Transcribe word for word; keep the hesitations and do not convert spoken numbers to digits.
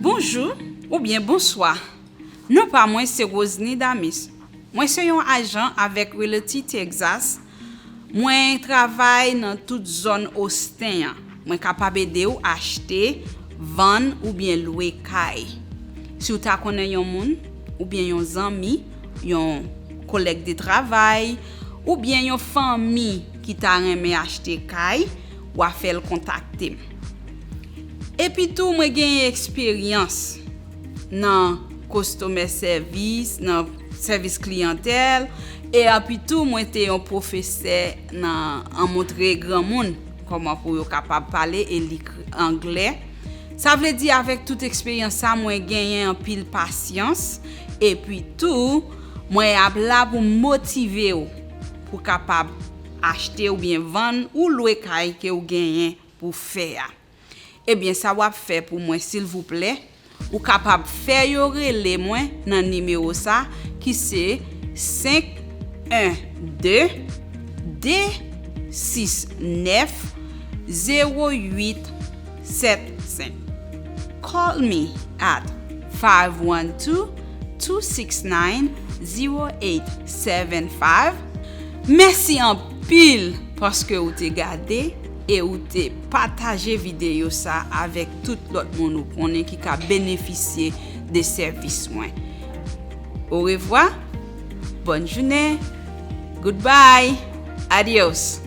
Bonjou oubyen bonswa. Non pa mwen se Rosny Damis. Mwen se yon ajan avèk Realty Texas. Mwen travay nan tout zòn Austin an. Mwen kapab ede w achte, vann oubyen lwe kay. Si w ta konnen yon moun, oubyen yon zanmi, yon kolèg de travay, oubyen yon fanmi ki ta renmen achte kay, w a fè l kontakte m. Epi tou, mwen genyen eksperyans nan customer service, nan sèvis kliyantèl, e epi tou, mwen te yon pwofesè nan, an montre granmoun kòman pou yo kapab pale e li k-, anglè. Sa vle di, avèk tout eksperyans sa, mwen genyen anpil pasyans, epi tou, mwen ap la pou motive w, pou kapab achte oubyen vann ou lwe kay ke w genyen pou fè a. Ebyen, sa w ap fè pou mwen, silvouplè, ou kapab fè yo rele mwen nan nimewo sa ki se senk en de, de sis nèf, zewo uit sèt senk. Call me at five one two, two six nine, zero eight seven five. Mèsi anpil paske ou te gade e ou te pataje videyo sa avèk tout lòt moun ou konnen ki ka benefisye de sèvis mwen. Orevwa, bòn jounen, goodbye, adios.